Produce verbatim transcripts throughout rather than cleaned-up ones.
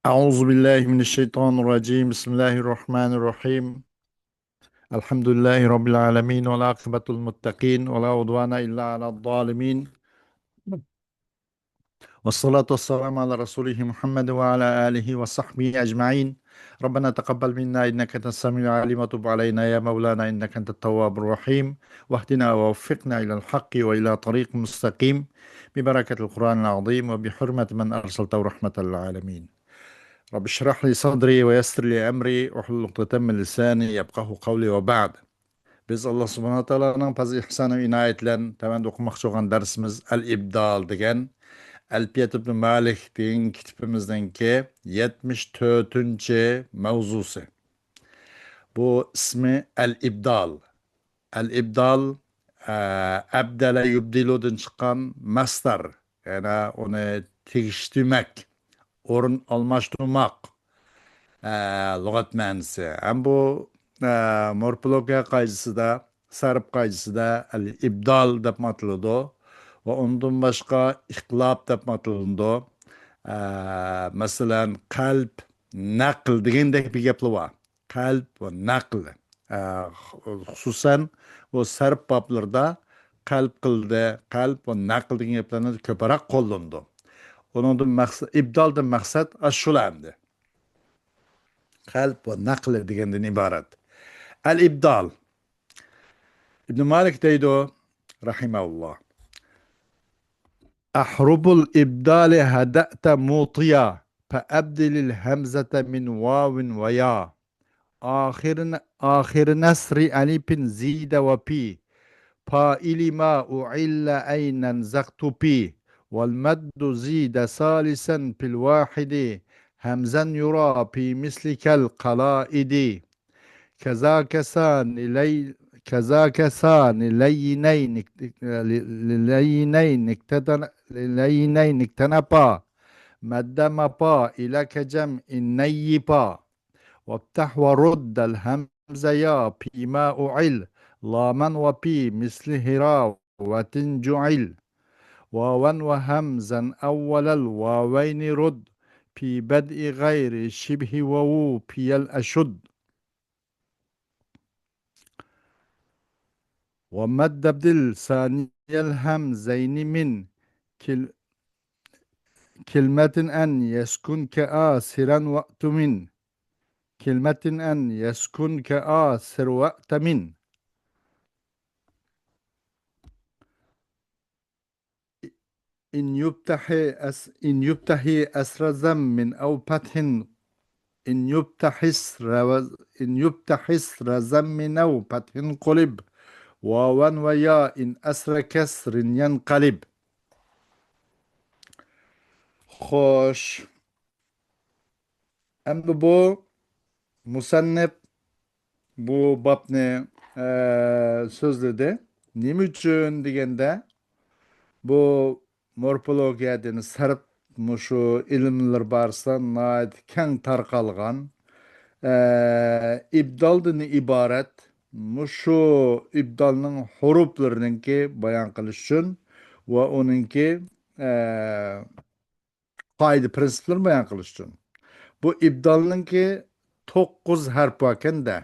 أعوذ بالله من الشيطان الرجيم. بسم الله الرحمن الرحيم. الحمد لله رب العالمين، والعاقبة للمتقين، ولا عدوان إلا على الظالمين. والصلاة والسلام على رسوله محمد وعلى آله وصحبه أجمعين. ربنا تقبل منا إنك أنت السميع العليم، وتب علينا يا مولانا إنك أنت التواب الرحيم، واهدنا ووفقنا إلى الحق وإلى طريق مستقيم، ببركة القرآن العظيم وبحرمة من أرسلته رحمة للعالمين. رب اشرح لي صدري ويسر لي أمري واحلل عقدة من لساني يفقهوا قولي وبعد. بىز ئاللا سۇبھانەھۇ ۋە تائالانىڭ پەزلى ئىھسانى ۋە ئىنايىتى بىلەن تۆۋەندە ئوقۇماقچى بولغان دەرسىمىز ئەل ئىبدال دېگەن ئەلپىيەت ئىبن مالىك دېگەن كىتابىمىزنىڭكى يەتمىش تۆتىنچى مەۋزۇسى. بۇ ئىسمى ئەل ئىبدال. ئەل ئىبدال، ئە، ئەبدەلە يۇبدىلۇدىن چىققان مەسدەر. يەنى ئۇنى تېگىشتۈرمەك، ئورۇن ئالماشتۇرماق، ئە، لۇغەت مەنىسى. ھەم بۇ، ئە، مورفولوگىيە قائىدىسىدە، سەرپ قائىدىسىدە ئەل ئىبدال دەپمۇ ئاتىلىدۇ. ۋە ئۇنىڭدىن باشقا ئىقلاب دەپمۇ ئاتىلىدۇ. ئە، مەسىلەن، قەلب، نەقل دېگەندەك بىر گەپلەر بار. قەلب ۋە نەقل. ئە، خۇسۇسەن، بۇ سەرپ بابلىرىدا قەلب قىلدى، قەلب ۋە نەقل دېگەن گەپلەرنى كۆپرەك قوللىنىدۇ. ئۇنىڭدىن مەقسەت، ئىبدالدىن مەقسەت ئاشۇلا ئەمدى. قەلب ۋە نەقل دېگەندىن ئىبارەت. ئەل ئىبدال. ئىبن مالىك دەيدۇ، رەھىمەھۇللا. أحرب الإبدال هدأت موطيا، فأبدل الهمزة من واو ويا. آخر، آخر نصر ألف زيد وفي، فاعل ما أعل عينا زقت في، والمد زيد ثالثا في الواحد، همزا يرى في مثلك القلائد. كذاك ثاني لي-، كذاك ثاني لينين اكت-، لينين اكتتن-، لينين اكتنفا، مد مفا إلى كجمع نيفا. وافتح ورد الهمز يا فيما أعل، لاما وفي مثل هراوة جعل. واوا وهمزا أول الواوين رد، في بدء غير شبه ووفي الأشد. ومد ابدل ثاني الهمزين من كل-، كلمة أن يسكن كآسرا وأت من. كلمة أن يسكن كآسر وأت من. إن يبتح أس-، إن يبتح أسر ذم أو فتح، إن يبتح أسر و-، إن يبتح أسر ذم أو فتح قلب، واوا وياء أسر كسر ينقلب. خوش. ئەمدى بۇ مۇسەننىپ بۇ بابنى، ئە، سۆزلىدى. نېمە ئۈچۈن دېگەندە، بۇ مورفولوگىيەدىن سەرپ مۇشۇ ئىلىملىرى بارسا ناھايىتى كەڭ تارقالغان، ئە، ئىبدالدىن ئىبارەت مۇشۇ ئىبدالنىڭ ھۇرۇپلىرىنىڭكى بايان قىلىش ئۈچۈن ۋە ئۇنىڭكى، ئە، قائىدە پىرىنسىپلىرىنى بايان قىلىش ئۈچۈن. بۇ ئىبدالنىڭكى توققۇز ھەرپ باركەن-دە.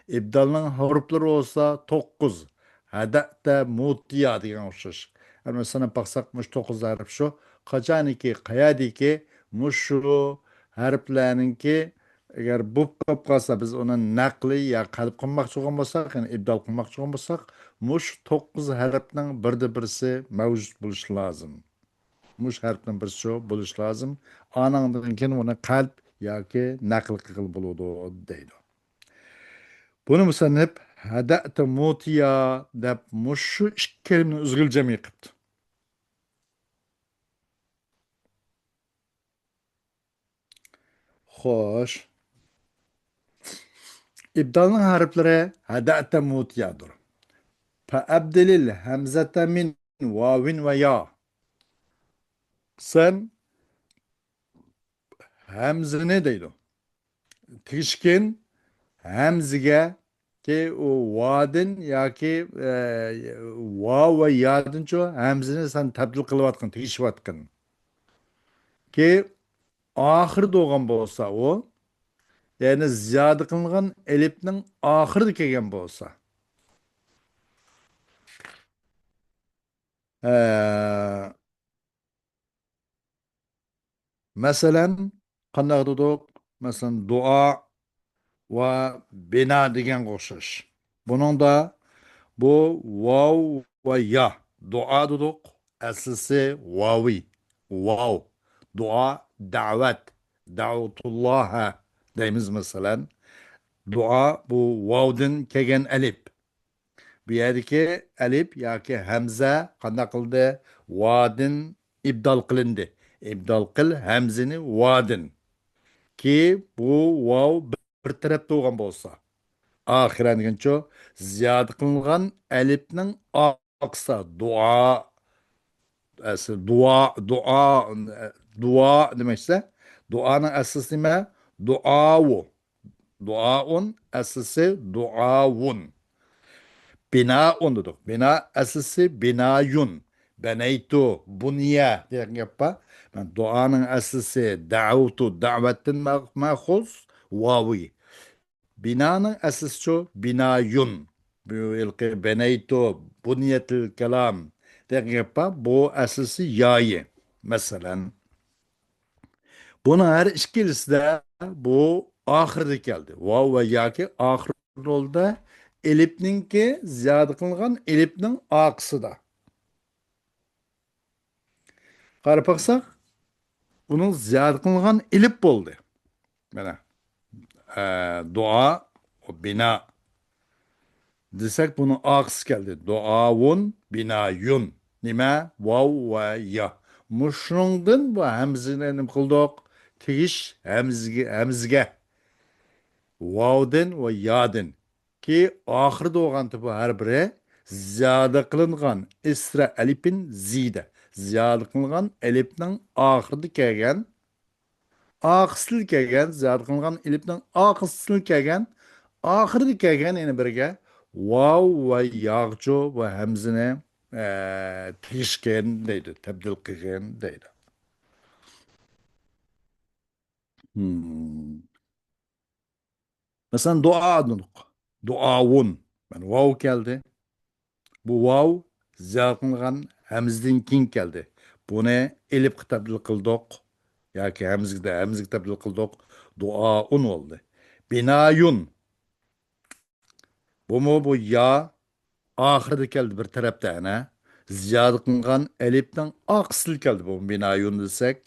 ئىبدالنىڭ ھۇرۇپلىرى بولسا توققۇز. ھەدەئتە، مۇتىيا دېگەن ئوخشاش. ھەر مەسىلەن، باقساق، مۇشۇ توققۇز ھەرپ شۇ. قاچانكى، قەيەردىكى مۇشۇ ھەرپلەرنىڭكى ئەگەر بۇ بولۇپ قالسا، بىز ئۇنى نەقلى يا قەلب قىلماقچى بولغان بولساق، يەنى ئىبدال قىلماقچى بولغان بولساق، مۇشۇ توققۇز ھەرپنىڭ بىردە بىرسى مەۋجۇت بولۇشى لازىم. مۇشۇ ھەرپنىڭ بىرسى شۇ بولۇشى لازىم. ئانىڭدىن كېيىن ئۇنى قەلب ياكى نەقىل قىلغىلى بولىدۇ، دەيدۇ. بۇنى مۇسەننىپ ھەدەئتە مۇتىيا دەپ مۇشۇ ئىككى كەلىمىنى ئۈزگىلى جەمئىي قىپتۇ. خوش. ئىبدالنىڭ ھەرپلىرى ھەدەئتە مۇتىيادۇر. فەئەبدىلىل ھەمزەتە مىن ۋاۋىن ۋە يا. سەن ھەمزىنى دەيدۇ. تېگىشكىن ھەمزىگە كى، ئۇ ۋادىن ياكى، ئە، ۋاۋ ۋە يادىنچۇ ھەمزىنى سەن تەبدىل قىلىۋاتقىن، تېگىشىۋاتقىن. كى، ئاخىرىدا بولغان بولسا ئۇ، يەنى زىيادە قىلىنغان ئەلىپنىڭ ئاخىرىدا كەلگەن بولسا. ئە، مەسىلەن، قانداق دېدۇق؟ مەسىلەن، دۇئا ۋە بىنا دېگەنگە ئوخشاش. بۇنىڭدا بۇ ۋاۋ ۋە يا، دۇئا دېدۇق، ئەسلىسى ۋاۋى، ۋاۋ. دۇئا، دەۋەت، دەۋتۇللاھە دەيمىز، مەسىلەن. دۇئا، بۇ ۋاۋدىن كەلگەن ئەلىپ. بۇ يەردىكى ئەلىپ ياكى ھەمزە قانداق قىلدى؟ ۋادىن ئىبدال قىلىندى. ئىبدال قىل ھەمزىنى ۋادىن. كى بۇ ۋاۋ بىر تەرەپتە بولغان بولسا، ئاخىرەن دېگەنچۇ، زىيادە قىلىنغان ئەلىپنىڭ ئارقىسى دۇئا. ئەسلى دۇئا، دۇئا، دۇئا دېمەكچىسە، دۇئانىڭ ئەسلىسى نېمە؟ دۇئاۋۇ. دۇئائۇن، ئەسلىسى دۇئاۋۇن. بىنائۇن دېدۇق. بىنا، ئەسلىسى بىنايۇن. بەنەيتۇ، بۇنيە دېگەن گەپ بار. دۇئانىڭ ئەسلىسى دەئەۋتۇ، دەئۋەتتىن مە-، مەخۇز، ۋاۋى. بىنانىڭ ئەسلىسىچۇ؟ بىنايۇن. بۇ ھېلىقى بەنەيتۇ، بۇنيەتىل كالام دېگەن گەپ بار. بۇ ئەسلىسى يايى. مەسىلەن، بۇنىڭ ھەر ئىككىلىسىدە بۇ ئاخىرىدا كەلدى. ۋاۋ ۋە ياكى ئاخىر رولدا ئېلىپنىڭكى زىيادە قىلىنغان ئېلىپنىڭ ئارقىسىدا. قاراپ باقساق، بۇنىڭ زىيادە قىلىنغان ئېلىپ بولدى. مانا، ئە، دۇئا، بىنا دېسەك، بۇنىڭ ئارقىسى كەلدى. دۇئاۋۇن، بىنايۇن. نېمە؟ ۋاۋ ۋە يا. مۇشۇنىڭدىن بۇ ھەمزىنى نېمە قىلدۇق؟ تېگىش ھەمزىگە، ھەمزىگە. ۋاۋدىن ۋە يادىن. كى ئاخىرىدا بولغانتى بۇ ھەر بىرى زىيادە قىلىنغان ئىسرا ئەلىپىن زىيدە. زىيادە قىلىنغان ئەلىپنىڭ ئاخىرىدا كەلگەن، ئارقىسىدا كەلگەن، زىيادە قىلىنغان ئېلىپنىڭ ئارقىسىدا كەلگەن، ئاخىرىدا كەلگەن يەنە بىرگە ۋاۋ ۋە ياغچۇ ۋە ھەمزىنى، ئە، تېگىشكەن دەيدۇ، تەبدىل قىلغان دەيدۇ. مم. مەسىلەن، دۇئا دېدۇق. دۇئاۋۇن. مانا ۋاۋ كەلدى. بۇ ۋاۋ زىيادە قىلىنغان ھەمزىدىن كېيىن كەلدى. بۇنى ئېلىپقا تەبدىل قىلدۇق. ياكى ھەمزىگە، ھەمزىگە تەبدىل قىلدۇق. دۇئائۇن بولدى. بىنايۇن. بۇمۇ بۇ يا ئاخىرىدا كەلدى بىر تەرەپتە ئەنە. زىيادە قىلىنغان ئەلىپنىڭ ئارقىسىدا كەلدى بۇ بىنايۇن دېسەك.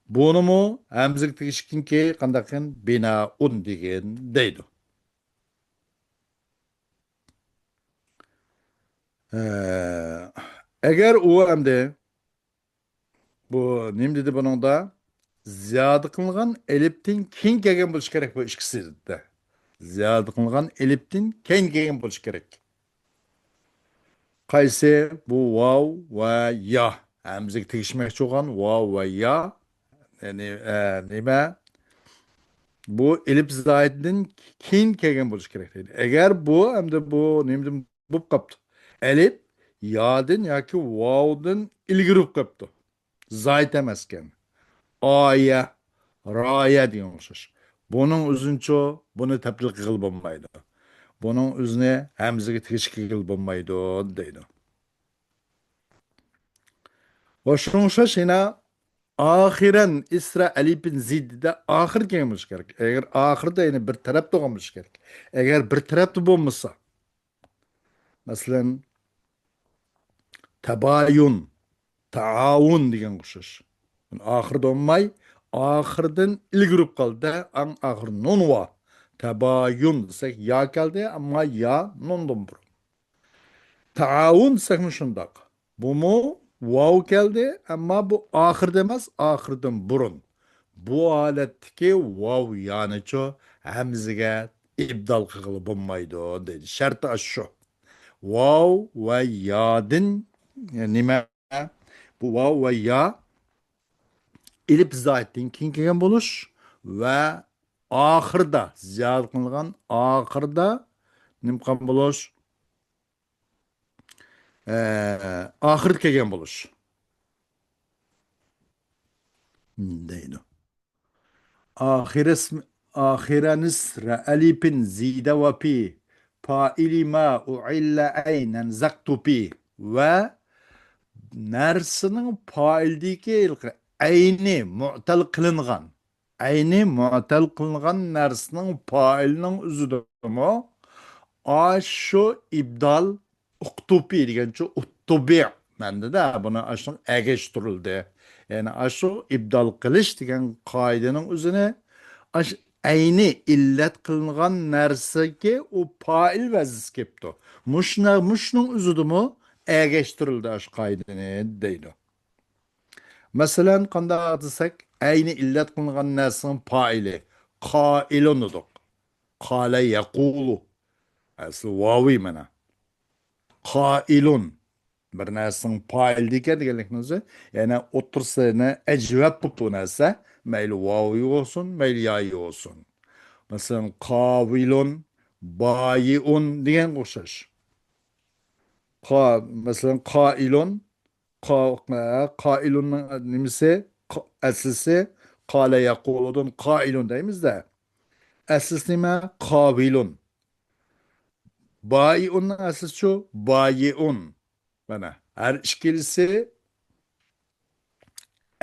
بۇنىمۇ ھەمزىگە تېگىشكىنكى قانداقكەن؟ بىنائۇن دېگەن دەيدۇ. ئە، ئەگەر ئۇ ئەمدى بۇ نېمە دېدى بۇنىڭدا؟ زىيادە قىلىنغان ئېلىپتىن كېيىن كەلگەن بولۇشى كېرەك بۇ ئىككىسى دېدى. زىيادە قىلىنغان ئېلىپتىن كېيىن كەلگەن بولۇشى كېرەك. قايسى؟ بۇ ۋاۋ ۋە يا. ھەمزىگە تېگىشمەكچى بولغان ۋاۋ ۋە يا. يەنى، ئە، نېمە؟ بۇ ئېلىپ زايىدىدىن كېيىن كەلگەن بولۇشى كېرەك دەيدۇ. ئەگەر بۇ، ئەمدى بۇ نېمىدىن بولۇپ قاپتۇ؟ ئەلىپ يادىن ياكى ۋاۋدىن ئىلگىرى بولۇپ قاپتۇ. زايىت ئەمەسكەن. ئايە، رايە دېگەن ئوخشاش. بۇنىڭ ئۆزىنىچۇ، بۇنى تەبدىل قىلغىلى بولمايدۇ. بۇنىڭ ئۆزىنى ھەمزىگە تېگىش قىلغىلى بولمايدۇ، دەيدۇ. ۋە شۇنىڭغا ئوخشاش يەنە ئاخىرەن ئىسرا ئەلىپىن زىددە ئاخىر كەلگەن بولۇشى كېرەك. ئەگەر ئاخىردا يەنە بىر تەرەپتە بولغان بولۇشى كېرەك. ئەگەر بىر تەرەپتە بولمىسا، مەسىلەن، تەبايۇن، تائاۋۇن دېگەنگە ئوخشاش. ئاخىردا بولماي، ئاخىردىن ئىلگىرى بولۇپ قالدى. ئەڭ ئاخىر نۇن ۋا. تەبايۇن دېسەك، يا كەلدى، ئەمما يا نۇندىن بۇرۇن. تائاۋۇن دېسەكمۇ شۇنداق. بۇمۇ ۋاۋ كەلدى، ئەمما بۇ ئاخىردا ئەمەس، ئاخىردىن بۇرۇن. بۇ ھالەتتىكى ۋاۋ يانىچۇ ھەمزىگە ئىبدال قىلغىلى بولمايدۇ دەيدۇ. شەرتى ئاشۇ. ۋاۋ ۋە يادىن، نېمە؟ بۇ ۋاۋ ۋە يا ئېلىپ زايىتتىن كېيىن كەلگەن بولۇش ۋە ئاخىردا، زىيادە قىلىنغان ئاخىردا نېمە قىلغان بولۇش؟ ئە، ئاخىردا كەلگەن بولۇش. دەيدۇ. ئاخىرىس-، ئاخىرانىس رەئەلىپىن زىدە ۋەپى، پائىلى ما ئۇئىللە ئەينەن زەقتۇپى ۋە نەرسىنىڭ پائىلىدىكى ھېلىقى ئەينى مۇئتەل قىلىنغان، ئەينى مۇئتەل قىلىنغان نەرسىنىڭ پائىلىنىڭ ئۆزىدىمۇ ئاشۇ ئىبدال ئۇقتۇپى دېگەنچە ئۇتتۇبى مەندىدە بۇنى ئاشۇنىڭ ئەگەشتۈرۈلدى. يەنى ئاشۇ ئىبدال قىلىش دېگەن قائىدىنىڭ ئۆزىنى ئاش ئەينى ئىللەت قىلىنغان نەرسىگە ئۇ پائىل ۋەزىسى كېپتۇ. مۇشۇنىڭ ئۆزىدىمۇ ئەگەشتۈرۈلدى ئاشۇ قائىدىنى دەيدۇ. مەسىلەن، قانداق دېسەك، ئەينى ئىللەت قىلىنغان نەرسىنىڭ پائىلى قائىلۇن دېدۇق. قالە يەقۇلۇ. ئەسلى ۋاۋى مانا. قائىلۇن. بىر نەرسىنىڭ پائىلىدىكەن دېگەنلىكنىڭ ئۆزى، يەنى ئوتتۇرىسىنى ئەجۋەپ بوپتۇ نەرسە. مەيلى ۋاۋى بولسۇن، مەيلى يايى بولسۇن. مەسىلەن، قاۋىلۇن، بايىئۇن دېگەنگە ئوخشاش. قا-، مەسىلەن، قائىلۇن، قا-، قائىلۇننىڭ نېمىسى؟ قا-، ئەسلىسى قالە يەقۇلۇدىن قائىلۇن دەيمىز-دە. ئەسلىسى نېمە؟ قاۋىلۇن. بايىئۇننىڭ ئەسلىسىچۇ؟ بايىئۇن. مانا، ھەر ئىككىلىسى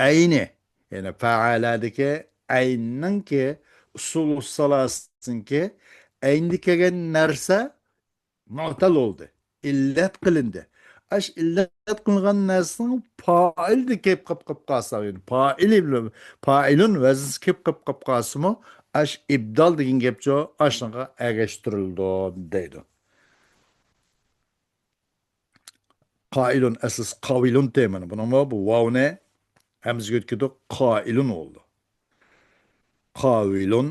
ئەينى. يەنى پەئەلەدىكى ئەيننىڭكى، ئۇسۇلۇ سالاسىنىڭكى ئەيندە كەلگەن نەرسە مۇئتەل بولدى. ئىللەت قىلىندى. ئاش ئىللەت قىلىنغان نەرسىنىڭ پائىلى كېلىپ قاپ، قاپ قالسا، يەنى پائىلى بىلەن، پائىلۇن ۋەزنىسى كېلىپ قاپ، قاپ قالسىمۇ، ئاش ئىبدال دېگەن گەپچۇ، ئاشۇنىڭغا ئەگەشتۈرۈلىدۇ دەيدۇ. قائىلۇن ئەسلىسى قاۋىلۇن تېمىنى. بۇنىڭمۇ بۇ ۋاۋنى ھەمزىگە ئۆتكۈردۇق، قائىلۇن بولدى. قاۋىلۇن،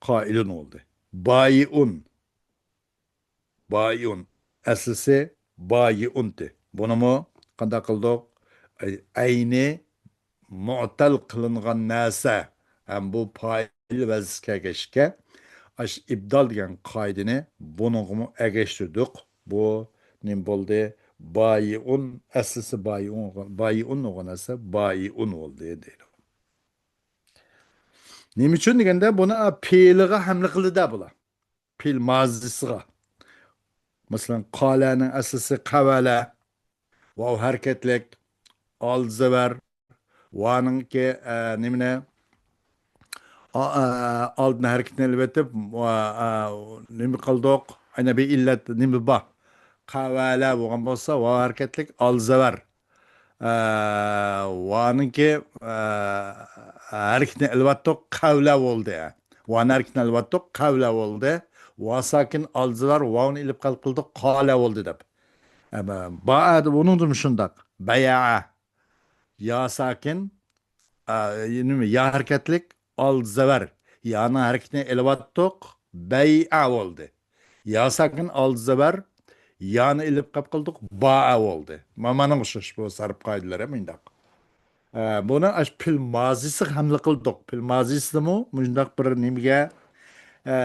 قائىلۇن بولدى. بايىئۇن. بايىئۇن. ئەسلىسى بايىئۇنتى. بۇنىمۇ قانداق قىلدۇق؟ ئەينى مۇئتەل قىلىنغان نەرسە ھەم بۇ پائىل ۋەزىسى كەلگەچكە، ئاش ئىبدال دېگەن قائىدىنى بۇنىڭغىمۇ ئەگەشتۈردۇق. بۇ نېمە بولدى؟ بايىئۇن، ئەسلىسى بايىئۇن، بايىئۇن بولغان نەرسە بايىئۇن بولدى دەيدۇ. نېمە ئۈچۈن دېگەندە، بۇنى پېئىلىغا ھەملە قىلدى-دە بۇلار. پېئىل مازىسىغا. مەسىلەن، قالەنىڭ ئەسلىسى قەۋەلە. ۋاۋ ھەرىكەتلىك. ئالدى زەۋەر. ۋانىڭكى، ئە، نېمىنى؟ ئا-، ئە، ئالدىن ھەرىكىتىنى ئېلىۋېتىپ، ۋا-، ئە، نېمە قىلدۇق؟ ئەنە بىر ئىللەت نېمە بار؟ قەۋەلە بولغان بولسا، ۋاۋ ھەرىكەتلىك، ئالدى زەۋەر. ئە، ۋانىڭكى، ئە، ھەرىكىتىنى ئېلىۋەتتۇق، قەۋلە بولدى. ۋانىڭ ھەرىكىتىنى ئېلىۋەتتۇق، قەۋلە بولدى. ۋا ساكىن ئالدى زەۋەر، ۋاۋنى ئېلىپ قالدۇق، قالە بولدى دەپ. ئەمما بائەدە ئۇنىڭدىمۇ شۇنداق. بەيئە. يا ساكىن، ئا، نېمە، يا ھەرىكەتلىك، ئالدى زەۋەر. يانىڭ ھەرىكىتىنى ئېلىۋەتتۇق، بەيئە بولدى. يا ساكىن ئالدى زەۋەر، يانى ئېلىپ قاپ قىلدۇق، بائە بولدى. ما-، مانا ئوخشاش بۇ سەرپ قائىدىلىرى مۇنداق. ئە، بۇنى ئاش پېئىل مازىسىغا ھەملە قىلدۇق. پېئىل مازىسىدىمۇ مۇشۇنداق بىر نېمىگە، ئە،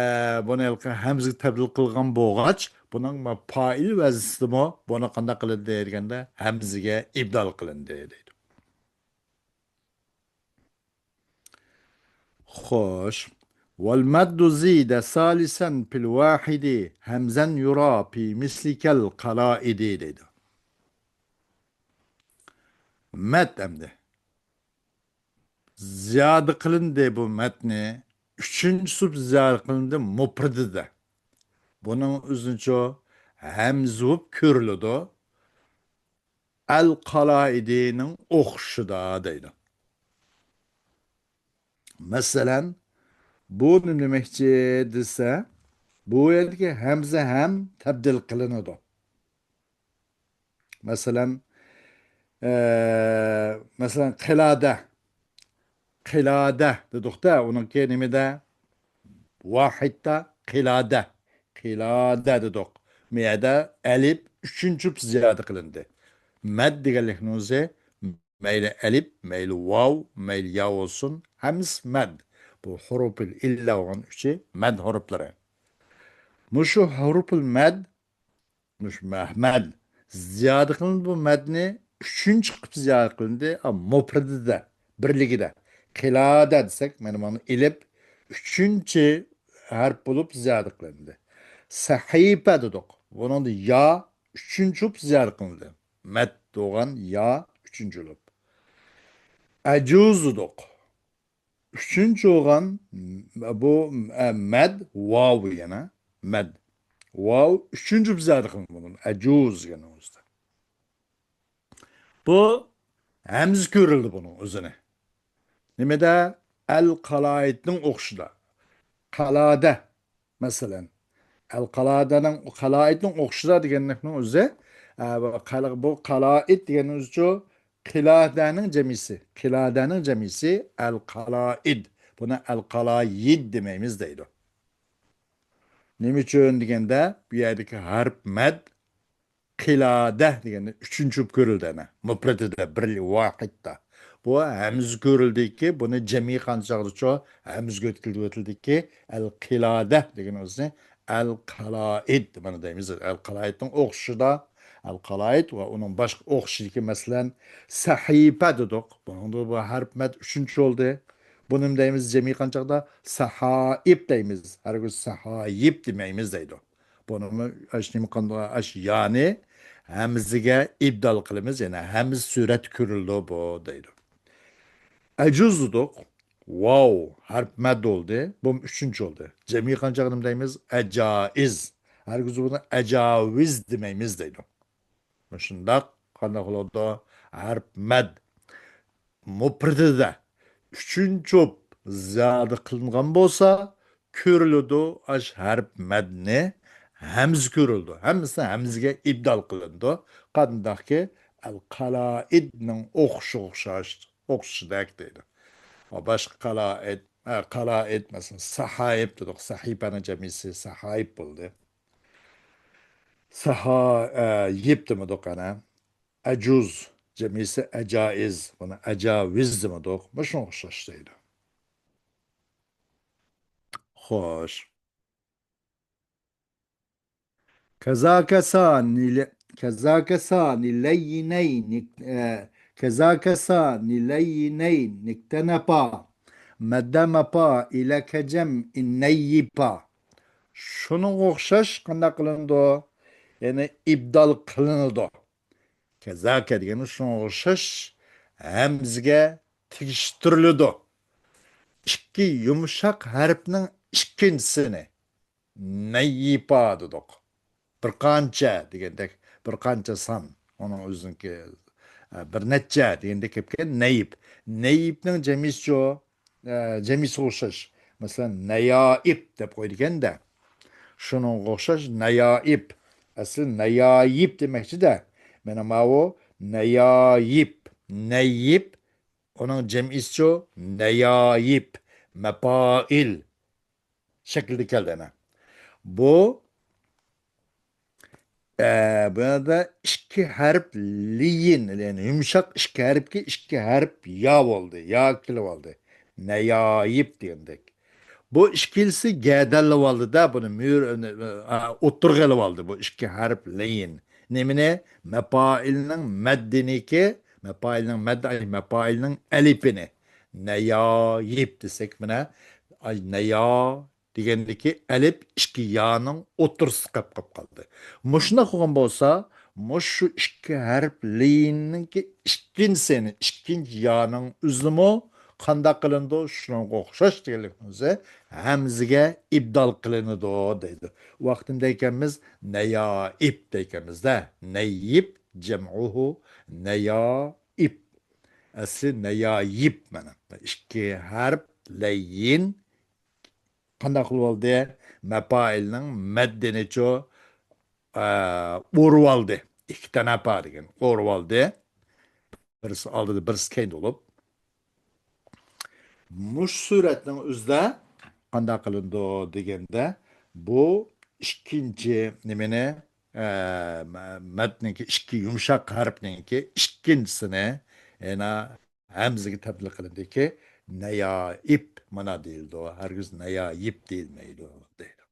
بۇنى ھېلىقى ھەمزىگە تەبدىل قىلغان بولغاچ، بۇنىڭ ما-، پائىل ۋەزىسىدىمۇ بۇنى قانداق قىلىندى دېگەندە، ھەمزىگە ئىبدال قىلىندى دەيدۇ. خوش. والمد زيد ثالثا في الواحد همزا يرى في مثل كالقلائد دەيدۇ. مەد ئەمدى. زىيادە قىلىندى بۇ مەدنى. ئۈچىنچى سۇپ زىيادە قىلىندى مۇپرىدىدە. بۇنىڭ ئۆزىنىچۇ ھەمزە بولۇپ كۆرۈلىدۇ. ئەل قالائىدىنىڭ ئوخشىشىدا دەيدۇ. مەسىلەن، بۇ نېمە دېمەكچى دېسە، بۇ يەردىكى ھەمزە ھەم تەبدىل قىلىنىدۇ. مەسىلەن، ئە، مەسىلەن، قىلادە. قىلادە دېدۇق-دە، ئۇنىڭكى نېمىدە؟ ۋاھىدتا قىلادە. قىلادە دېدۇق. مۇ يەردە ئەلىپ ئۈچىنچى زىيادە قىلىندى. مەد دېگەنلىكنىڭ ئۆزى مەيلى ئەلىپ، مەيلى ۋاۋ، مەيلى يا بولسۇن، ھەممىسى مەد. بۇ ھۇرۇپۇل ئىللە بولغان ئۈچى مەد ھۇرۇپلىرى. مۇشۇ ھۇرۇپۇل مەد مۇشۇ مەھمەد زىيادە قىلىندى. بۇ مەدنى ئۈچىنچى قىلىپ زىيادە قىلىندى. ئا، مۇپرىدىدە، بىرلىكىدە. قىلادە دېسەك، مانا بۇنى ئېلىپ، ئۈچىنچى ھەرپ بولۇپ زىيادە قىلىندى. سەھىپە دېدۇق. بۇنىڭدا يا ئۈچىنچى بولۇپ زىيادە قىلىندى. مەد بولغان يا ئۈچىنچى بولۇپ. ئەجۇز دېدۇق. ئۈچىنچى بولغان بۇ، ئە، مەد، ۋاۋ يەنە. مەد. ۋاۋ ئۈچىنچى بولۇپ زىيادە قىلىندى بۇنىڭ. ئەجۇز دېگەننىڭ ئۆزىدە. بۇ ھەمزە كۆرۈلدى بۇنىڭ ئۆزىنى. نېمىدە؟ ئەل قالايىتنىڭ ئوخشىدا. قالادە، مەسىلەن. ئەل قالادەنىڭ، قالايىتنىڭ ئوخشىدا دېگەنلىكنىڭ ئۆزى، ئە، بۇ قالا-، بۇ قالايىت دېگەننىڭ ئۆزىچۇ، قىلادەنىڭ جەمئىسى. قىلادەنىڭ جەمئىسى ئەل قالايىد. بۇنى ئەل قالايىد دېمەيمىز دەيدۇ. نېمە ئۈچۈن دېگەندە، بۇ يەردىكى ھەرپ مەد قىلادە دېگەندە ئۈچىنچى بولۇپ كۆرۈلدى ئەنە. مۇپرىدىدە، بىر ۋاھىدتا. بۇ ھەمزە كۆرۈلدىكى، بۇنى جەمئىي قىلغان چاغدىچۇ ھەمزىگە ئۆتكۈزۈلۈۋېتىلدىكى ئەل قىلادە دېگەن ئۆزىنى ئەل قالايىد مانا دەيمىز. ئەل قالايىدنىڭ ئوخشىشىدا، ئەل قالايىد ۋە ئۇنىڭ باشقا ئوخشىشىدىكى، مەسىلەن، سەھىپە دېدۇق. بۇنىڭدا بۇ ھەرپ مەد ئۈچىنچى بولدى. بۇنى نېمە دەيمىز؟ جەمئىي قىلغان چاغدا سەھائىپ دەيمىز. ھەرگىز سەھايىپ دېمەيمىز دەيدۇ. بۇنىمۇ ئاشۇ نېمە قىلىدۇ؟ ئاشۇ يانى ھەمزىگە ئىبدال قىلىمىز، يەنى ھەمزە سۈرەتتە كۆرۈلىدۇ بۇ دەيدۇ. ئەجۇز دېدۇق. ۋاۋ ھەرپ مەد بولدى. بۇمۇ ئۈچىنچى بولدى. جەمئىي قىلغان چاغدا نېمە دەيمىز؟ ئەجائىز. ھەرگىز بۇنى ئەجاۋىز دېمەيمىز دەيدۇ. مۇشۇنداق قانداق بولىدۇ؟ ھەرپ مەد مۇپرىدىدە ئۈچىنچى بولۇپ زىيادە قىلىنغان بولسا، كۆرۈلىدۇ، ئاش ھەرپ مەدنى ھەمزە كۆرۈلىدۇ. ھەممىسى ھەمزىگە ئىبدال قىلىنىدۇ. قانداقكى ئەل قالائىدنىڭ ئوخشىشىغا ئوخشاش، ئوخشىشىدەك دەيدۇ. باشقا قالائىد، ئە، قالائىد، مەسىلەن، ساھايىپ دېدۇق. سەھىپەنىڭ جەمئىسى ساھايىپ بولدى. ساھا-، ئە، يىپ دېمىدۇق ئەنە. ئەجۇز، جەمئىسى ئەجائىز. بۇنى ئەجاۋىز دېمىدۇق. مۇشۇنىڭغا ئوخشاش دەيدۇ. خوش. كذاك سا نل-، كذاك سا نلينين، ئە، كذاك سا نلينين اكتنفا. مد مفا إلى كجمع نيفا. شۇنىڭغا ئوخشاش قانداق قىلىنىدۇ؟ يەنى ئىبدال قىلىنىدۇ. كەزاكە دېگەن شۇنىڭغا ئوخشاش ھەمزىگە تېگىشتۈرۈلىدۇ. ئىككى يۇمشاق ھەرپنىڭ ئىككىنچىسىنى نەييىپا دېدۇق. بىر قانچە دېگەندەك، بىر قانچە سان. ئۇنىڭ ئۆزىنىڭكى، ئە، بىر نەچچە دېگەندەك كەپكەن نەيىپ. نەيىپنىڭ جەمئىسىچۇ؟ ئە، جەمئىسىگە ئوخشاش. مەسىلەن، نەيائىپ دەپ قويىدىكەن-دە. شۇنىڭغا ئوخشاش نەيائىپ. ئەسلى نەيايىپ دېمەكچى-دە. مانا ماۋۇ نەيايىپ. نەيىپ، ئۇنىڭ جەمئىسىچۇ؟ نەيايىپ. مەپائىل شەكلىدە كەلدى ئەنە. بۇ، ئە، بۇ يەردە ئىككى ھەرپ لىيىن، يەنى يۇمشاق ئىككى ھەرپكە ئىككى ھەرپ يا بولدى، يا كېلىۋالدى. نەيايىپ دېگەندەك. بۇ ئىككىلىسى گەدەللىۋالدى-دە، بۇنى مۈر-، ئا، ئوتتۇرىغا ئېلىۋالدى بۇ ئىككى ھەرپ لىيىن. نېمىنى؟ مەپائىلنىڭ مەددىنىكى، مەپائىلنىڭ مەددى، ئاي، مەپائىلنىڭ ئەلىپىنى. نەيايىپ دېسەك، مانا، ئاي، نەيا دېگەندىكى ئەلىپ ئىككى يانىڭ ئوتتۇرىسىدا قېلىپ قالدى. مۇشۇنداق بولغان بولسا، مۇشۇ ئىككى ھەرپ لىيىننىڭكى ئىككىنچىسىنى، ئىككىنچى يانىڭ ئۆزىمۇ قانداق قىلىنىدۇ؟ شۇنىڭغا ئوخشاش دېگەنلىكنىڭ ئۆزى ھەمزىگە ئىبدال قىلىنىدۇ دەيدۇ. ۋاقتىندا ئىكەنمىز، نەيائىپ دەيكەنمىز-دە. نەييىپ، جەمئۇھۇ نەيائىپ. ئەسلى نەيايىپ مانا. ئىككى ھەرپ لەييىن قانداق قىلىۋالدى؟ مەپائىلنىڭ مەددىنىچۇ، ئە، ئۇرۇۋالدى. ئىككى تەنەپا دېگەن ئۇرۇۋالدى. بىرسى ئالدىدا، بىرسى كەينىدە بولۇپ. مۇشۇ سۈرەتنىڭ ئۆزىدە قانداق قىلىنىدۇ دېگەندە، بۇ ئىككىنچى نېمىنى، ئە، مە-، مەدنىڭكى ئىككى يۇمشاق ھەرپنىڭكى ئىككىنچىسىنى، يەنە ھەمزىگە تەبدىل قىلىندىكى نەيائىپ مانا دېيىلىدۇ. ھەرگىز نەيايىپ دېيىلمەيدۇ، دەيدۇ.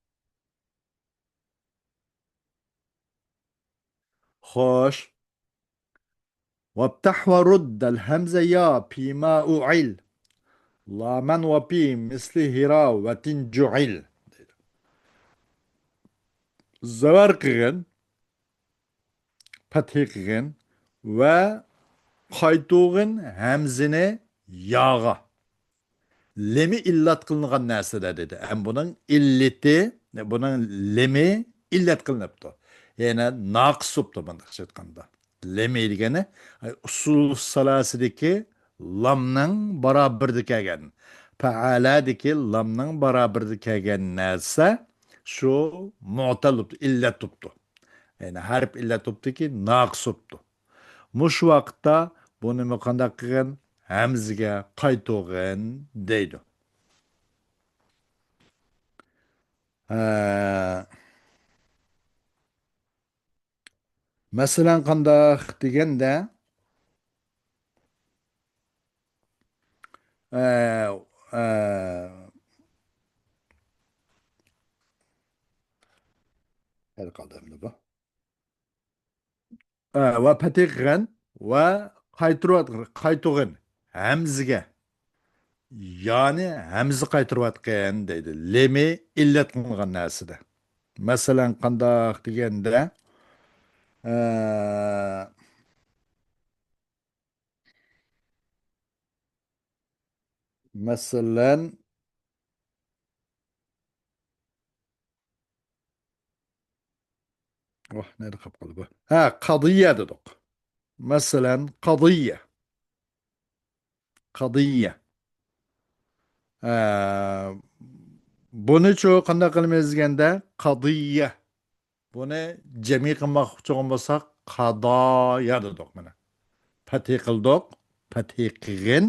خوش. وافتح ورد الهمز يا فيما أعل. لامەن ۋاپى مىسلى ھىراۋەتىن جۇئىل. زەۋەر قىلغىن، پەتھى قىلغىن ۋە قايتۇرغىن ھەمزىنى ياغا. لېمى ئىللەت قىلىنغان نەرسىدە دېدى. ھەم بۇنىڭ ئىللىتى، بۇنىڭ لېمى ئىللەت قىلىنىپتۇ. يەنى ناقىس بوپتۇ، مۇنداقچە ئېيتقاندا. لېمى دېگەنى، ئۇسۇل سالاسىدىكى لامنىڭ بارابىرىدە كەلگەن، پەئەلەدىكى لامنىڭ بارابىرىدە كەلگەن نەرسە شۇ مۇتەل بوپتۇ، ئىللەت بوپتۇ. يەنى ھەرپ ئىللەت بوپتۇكى، ناقىس بوپتۇ. مۇشۇ ۋاقىتتا بۇنىمۇ قانداق قىلغىن؟ ھەمزىگە قايتۇرغىن دەيدۇ. ھە. مەسىلەن، قانداق دېگەندە، ئە، ئە، قەيەردە قالدى ئەمدى بۇ؟ ئە، ۋە پەتھى قىلغىن ۋە قايتۇرۇۋەت-، قايتۇرغىن ھەمزىگە. يانى ھەمزە قايتۇرۇۋەتكەن دەيدۇ. لېمى ئىللەت قىلىنغان نەرسىدە. مەسىلەن، قانداق دېگەندە، ئە، مەسىلەن، ۋاھ، نەدە قاپ قالدى بۇ؟ ھە، قەدىيە دېدۇق. مەسىلەن، قەدىيە. قەدىيە. ئە، بۇنىچۇ قانداق قىلىمىز دېگەندە، قەدىيە. بۇنى جەمئىي قىلماقچى بولساق، قادايا دېدۇق مانا. پەتھى قىلدۇق، پەتھى قىلغىن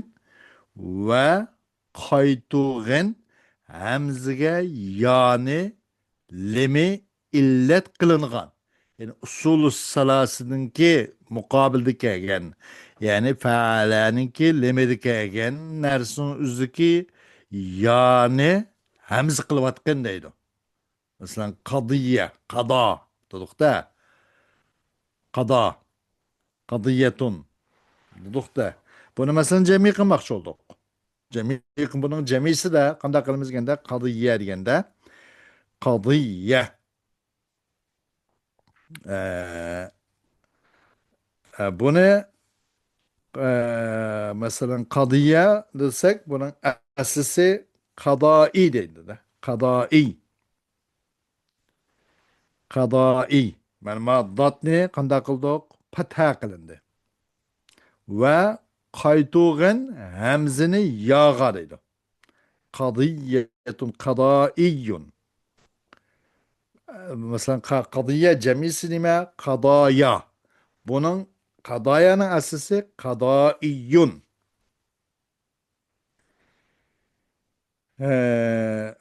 ۋە قايتۇرغىن ھەمزىگە يانى لېمى ئىللەت قىلىنغان. يەنى ئۇسۇلۇ سالاسىنىڭكى مۇقابىلىدە كەلگەن، يەنى پەئەلەنىڭكى لېمىدە كەلگەن نەرسىنىڭ ئۆزىدىكى يانى ھەمزە قىلىۋاتقىن دەيدۇ. مەسىلەن، قەدىيە، قادا دېدۇق-دە. قادا، قەدىيەتۇن دېدۇق-دە. بۇنى، مەسىلەن، جەمئىي قىلماقچى بولدۇق. جەمئىي، بۇنىڭ جەمئىيسىدە قانداق قىلىمىز دېگەندە، قەدىيە دېگەندە، قەدىيە. ئە، ئە، بۇنى، ئە، مەسىلەن، قەدىيە دېسەك، بۇنىڭ ئەسلىسى قەدائىي دەيدۇ-دە. قەدائىي. قەدائىي. مانا ما داتنى قانداق قىلدۇق؟ پەتھە قىلىندى. ۋە قايتۇرغىن ھەمزىنى ياغا دەيدۇ. قەدىيەتۇن، قەدائىيۇن. مەسىلەن، قە-، قەدىيە جەمئىسى نېمە؟ قەدايا. بۇنىڭ قەدايانىڭ ئەسلىسى قەدائىيۇن. ئە،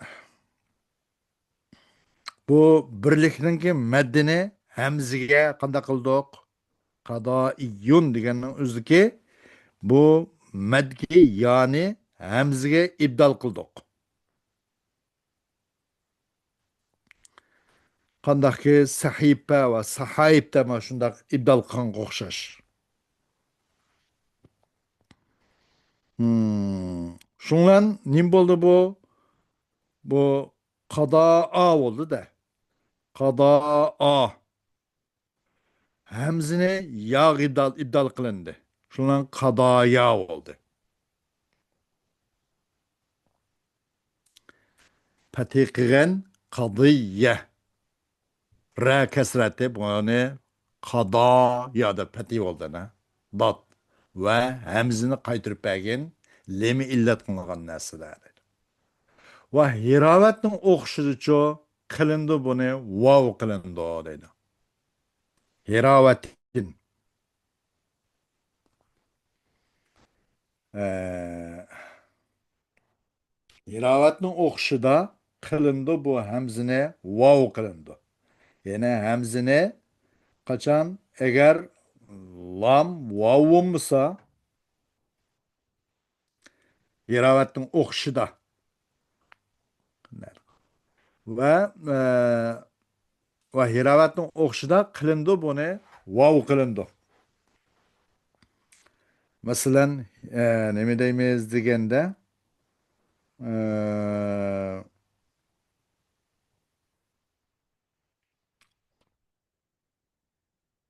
بۇ بىرلىكنىڭكى مەددىنى ھەمزىگە قانداق قىلدۇق؟ قەدائىيۇن دېگەننىڭ ئۆزىدىكى بۇ مەددىكى يانى ھەمزىگە ئىبدال قىلدۇق. قانداقكى سەھىپە ۋە سەھايىپتە مانا شۇنداق ئىبدال قىلغانغا ئوخشاش. ھىم. شۇڭلان نېمە بولدى بۇ؟ بۇ قادائا بولدى-دە. قادائا. ھەمزىنى ياغا ئىبدال، ئىبدال قىلىندى. شۇنىڭ قادايا بولدى. پەتھى قىلغان قادىيە. رە كەسرەتى بۇنى قادايا دەپ پەتھى بولدى، نە؟ دات. ۋە ھەمزىنى قايتۇرۇپ بەرگىن، لېمى ئىللەت قىلىنغان نەرسىلەر. ۋە ھىراۋەتنىڭ ئوخشىشىچۇ قىلىندى، بۇنى ۋاۋ قىلىندى دەيدۇ. ھىراۋەتتىن. ئە، ھىراۋەتنىڭ ئوخشىشىدا قىلىندى بۇ ھەمزىنى ۋاۋ قىلىندى. يەنى ھەمزىنى قاچان، ئەگەر لام ۋاۋ بولمىسا، ھىراۋەتنىڭ ئوخشىشىدا. ۋە، ئە، ۋە ھىراۋەتنىڭ ئوخشىشىدا قىلىندى بۇنى، ۋاۋ قىلىندى. مەسىلەن، ئە، نېمە دەيمىز دېگەندە، ئە،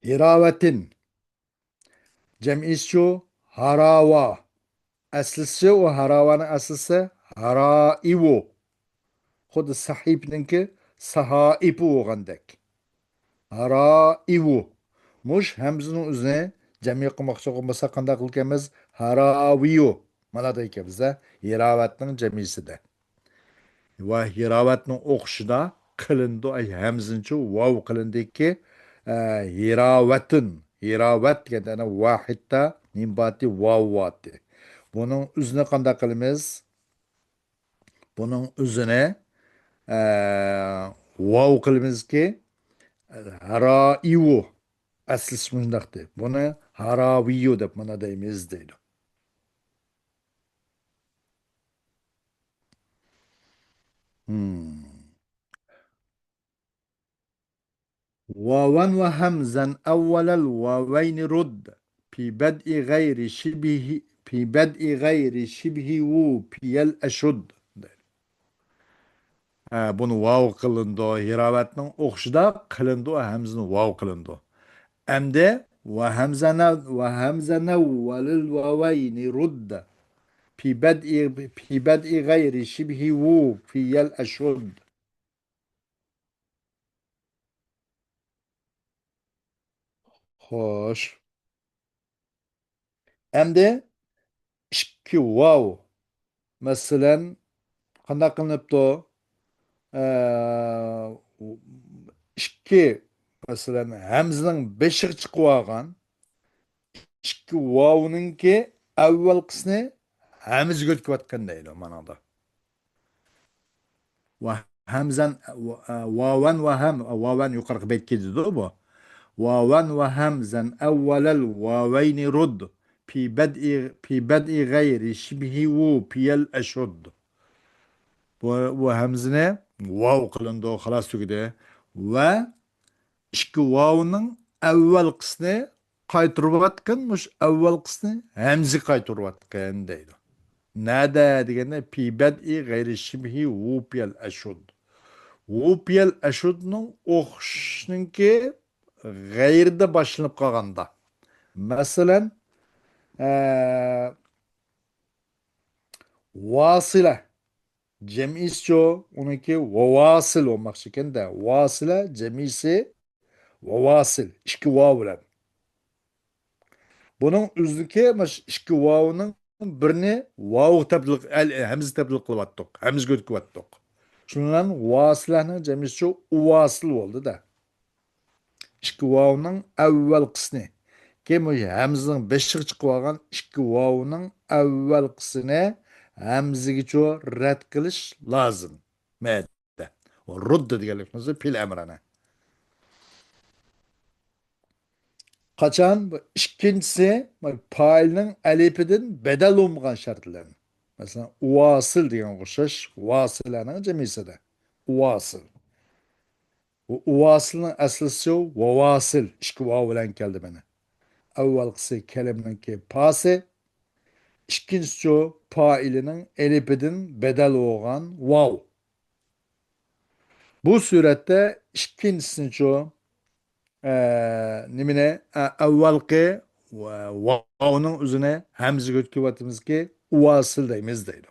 ھىراۋەتىن. جەمئىيسىچۇ؟ ھاراۋا. ئەسلىسى ئۇ ھاراۋانىڭ ئەسلىسى ھارائىۋۇ. خۇددى سەھىپنىڭكى سەھائىپۇ بولغاندەك. ھارائىۋۇ. مۇش ھەمزىنىڭ ئۆزىنى جەمئىي قىلماقچى بولساق قانداق قىلىدىكەنمىز؟ ھاراۋىيۇ. مانا دەيدىكەنمىز-دە، ھىراۋەتنىڭ جەمئىيسىدە. ۋە ھىراۋەتنىڭ ئوخشىشىدا قىلىنىدۇ، ئەي، ھەمزىنىچۇ ۋاۋ قىلىندىكى، ئە، ھىراۋەتىن، ھىراۋەت دېگەندە ئەنە ۋاھىدتا نېمە بارتى؟ ۋاۋ بارتى. بۇنىڭ ئۆزىنى قانداق قىلىمىز؟ بۇنىڭ ئۆزىنى، ئە، ۋاۋ قىلىمىزكى، ھارائىۋۇ. ئەسلىسى مۇنداقتى. بۇنى ھاراۋىيۇ دەپ مانا دەيمىز دەيدۇ. Hmm. واوا وهمزا أول الواوين رد في بدء غير شبه، في بدء غير شبه ووفي الأشد. ھە، بۇنى ۋاۋ قىلىنىدۇ. ھىراۋەتنىڭ ئوخشىشىدا قىلىنىدۇ، ھەمزىنى ۋاۋ قىلىنىدۇ. ئەمدى وهمزا، وهمزا أول الواوين رد في بدء، في بدء غير شبه ووفي الأشد. خوش. ئەمدى ئىككى ۋاۋ. مەسىلەن، قانداق قىلىنىپتۇ؟ ئە، ئىككى، مەسىلەن، ھەمزىنىڭ بېشىغا چىقىۋالغان ئىككى ۋاۋنىڭكى ئەۋۋەلقىسىنى ھەمزىگە ئۆتكۈۋاتقان دەيدۇ مانادا. ۋە ھەمزەن، ۋاۋەن ۋە ھەم، ۋاۋەن يۇقىرىقى بەيتكە دېدۇ بۇ. ۋاۋەن ۋە ھەمزەن ئەۋۋەلەل ۋاۋەينى رۇد. پى بەدئى، پى بەدئى غەيرى شىبھى ۋۇ پىيەل ئەشۇد. بۇ، بۇ ھەمزىنى ۋاۋ قىلىنىدۇ، خالاس تۈگىدى. ۋە ئىككى ۋاۋنىڭ ئەۋۋەلقىسىنى قايتۇرۇۋاتقىن، مۇشۇ ئەۋۋەلقىسىنى ھەمزىگە قايتۇرۇۋاتقىن دەيدۇ. نەدە دېگەندە، پى بەدئى غەيرى شىبھى ۋۇپىيەل ئەشۇد. ۋۇپىيەل ئەشۇدنىڭ ئوخشىشىنىڭكى غەيرىدە باشلىنىپ قالغاندا. مەسىلەن، ئە، ۋاسىلە. جەمئىيسىچۇ؟ ئۇنىڭكى ۋاۋاسىل بولماقچى ئىكەن-دە. ۋاسىلە جەمئىيسى ۋاۋاسىل. ئىككى ۋاۋ بىلەن. بۇنىڭ ئۆزىدىكى مانا شۇ ئىككى ۋاۋنىڭ بىرىنى ۋاۋغا تەبدىل، ئەل-، ھەمزە تەبدىل قىلىۋاتتۇق. ھەمزىگە ئۆتكۈۋاتتۇق. شۇنىڭ بىلەن ۋاسىلەنىڭ جەمئىيسىچۇ ئۇۋاسىل بولدى-دە. ئىككى ۋاۋنىڭ ئەۋۋەلقىسىنى. كېيىن بۇ ھەمزىنىڭ بېشىغا چىقىۋالغان ئىككى ۋاۋنىڭ ئەۋۋەلقىسىنى ھەمزىگىچۇ رەت قىلىش لازىم. مەدە. رۇددا دېگەنلىكىمىز پېئىل ئەمرانە. قاچان؟ بۇ ئىككىنچىسى، بۇ پائىلنىڭ ئەلىپىدىن بەدەل بولمىغان شەرتلەر. مەسىلەن، ئۇۋاسىل دېگەنگە ئوخشاش، ۋاسىلەنىڭ جەمئىيسىدە. ئۇۋاسىل. بۇ ئۇۋاسىلنىڭ ئەسلىسى ۋاۋاسىل، ئىككى ۋاۋ بىلەن كەلدى مانا. ئەۋۋەلقىسى كەلىمىنىڭكى پاسى، ئىككىنچىسىچۇ پائىلىنىڭ ئەلىپىدىن بەدەل بولغان ۋاۋ. بۇ سۈرەتتە ئىككىنچىسىنىچۇ، ئە، نېمىنى، ئە، ئەۋۋەلقى ۋاۋنىڭ ئۆزىنى ھەمزىگە ئۆتكۈۋاتىمىزكى، ئۇۋاسىل دەيمىز دەيدۇ.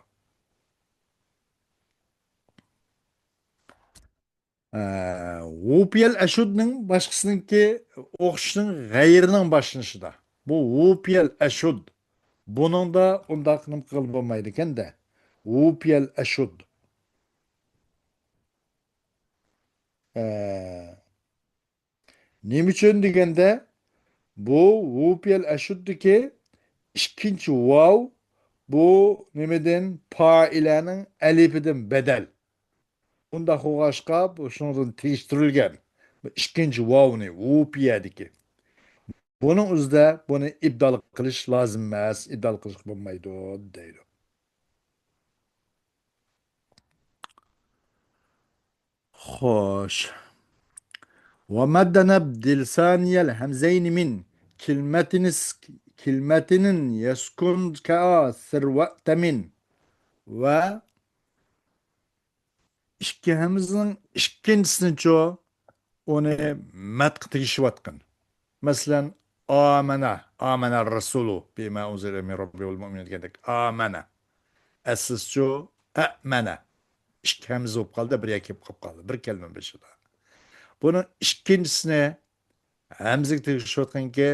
ئە، ۋۇپىيەل ئەشۇدنىڭ باشقىسىنىڭكى ئوخشىشىنىڭ غەيرىنىڭ باشلىنىشىدا. بۇ ۋۇپىيەل ئەشۇد. بۇنىڭدا ئۇنداق نېمە قىلغىلى بولمايدىكەن-دە. ۋۇپىيەل ئەشۇد. ئە، نېمە ئۈچۈن دېگەندە، بۇ ۋۇپىيەل ئەشۇددىكى ئىككىنچى ۋاۋ، بۇ نېمىدىن؟ پائىلەنىڭ ئەلىپىدىن بەدەل. ئۇنداق بولغاچقا، بۇ شۇنىڭدىن تېگىشتۈرۈلگەن بۇ ئىككىنچى ۋاۋنى، ۋۇپىيەدىكى. بۇنىڭ ئۆزىدە بۇنى ئىبدال قىلىش لازىم ئەمەس، ئىبدال قىلىشقا بولمايدۇ، دەيدۇ. خوش. ومد نبدل ثاني الهمزين من كلمة، كلمة يسكن كآ سر وأتمن. ۋە ئىككى ھەمزىنىڭ ئىككىنچىسىنىچۇ ئۇنى مەتقا تېگىشىۋاتقان. مەسىلەن، ئامەنە، ئامەنە رەسۇلۇ بىما ئۇنزىلە مىن رەببىھىل مۇئمىنۇن دېگەندەك، ئامەنە. ئەسلىسىچۇ، ئەمەنە. ئىككى ھەمزە بولۇپ قالدى، بىر يەككە بولۇپ قالدى. بىر كەلىمە بېشىدا. بۇنىڭ ئىككىنچىسىنى ھەمزىگە تېگىشىۋاتقانكى،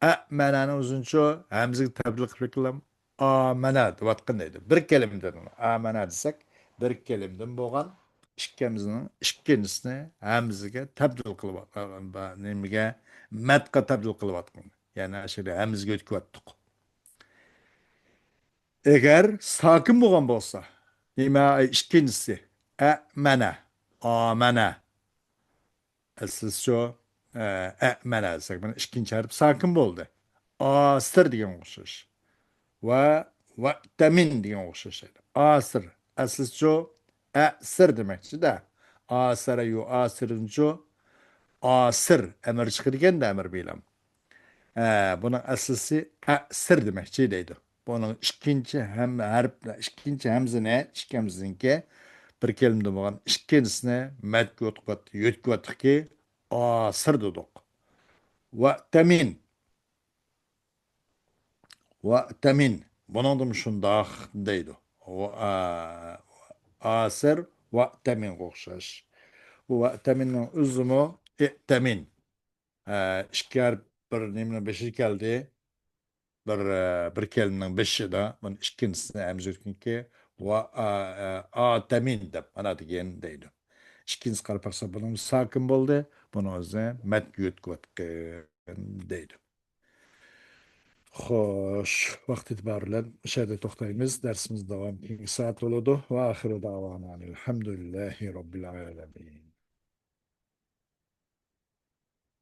ئەمەنەنى ئۇزۇنچۇ ھەمزىگە تەبدىل قىلىپ كېلىپ، ئامەنە دەۋاتقان دەيدۇ. بىر كەلىمىدىن، ئامەنە دېسەك، بىر كەلىمىدىن بولغان ئىككى ھەمزىنىڭ ئىككىنچىسىنى ھەمزىگە تەبدىل قىلىۋاتقان، نېمىگە، مەتقا تەبدىل قىلىۋاتقان. يەنى ئاشۇ ھەمزىگە ئۆتكۈۋاتتۇق. ئەگەر ساكىن بولغان بولسا، نېمە، ئىككىنچىسى، ئەمەنە، ئامەنە. ئەسلىسىچۇ، ئە، ئەمەنە دېسەك، مانا ئىككىنچى ھەرپ ساكىن بولدى. ئاسىر دېگەنگە ئوخشاش. ۋە، ۋەتەمىن دېگەنگە ئوخشاش. ئاسىر. ئەسلىسىچۇ، ئەسىر دېمەكچىدە. ئاسەرە يۇ ئاسىرنىچۇ، ئاسىر. ئەمىر چىقىدىكەندە، ئەمىر بىلەن. ئە، بۇنىڭ ئەسلىسى ئەسىر دېمەكچى دەيدۇ. بۇنىڭ ئىككىنچى ھەم-، ھەرپ، ئىككىنچى ھەمزىنى، ئىككى ھەمزىنىڭكى بىر كەلىمىدە بولغان ئىككىنچىسىنى مەتكە يۆتكىۋەت-، يۆتكىۋەتتۇقكى، ئاسىر دېدۇق. ۋەتەمىن. ۋەتەمىن. بۇنىڭدىمۇ شۇنداق دەيدۇ. ۋە-، ئا-، ئاسىر ۋەتەمىنغا ئوخشاش. بۇ ۋەتەمىننىڭ ئۆزىمۇ ئىتەمىن. ئە، ئىككى ھەرپ بىر نېمىنىڭ بېشىدا كەلدى. بىر، ئە، بىر كەلىمىنىڭ بېشىدا. بۇنى ئىككىنچىسىنى ھەمزە يۆتكىنىكى ۋە، ئا-، ئە، ئاتەمىن دەپ مانا دېگەن دەيدۇ. ئىككىنچىسى قاراپ باقسا، بۇنىڭ ساكىن بولدى. بۇنىڭ ئۆزى مەتكە يۆتكىۋاتقان دەيدۇ. خوش، ۋاقىت ئېتىبارى بىلەن مۇشۇ يەردە توختايمىز. دەرسىمىز داۋام كېيىنكى سائەت بولىدۇ. ۋە ئاخىرۇ دەۋانا ئەنىل ھەمدۇلىللاھى رەببىل ئالەمىن.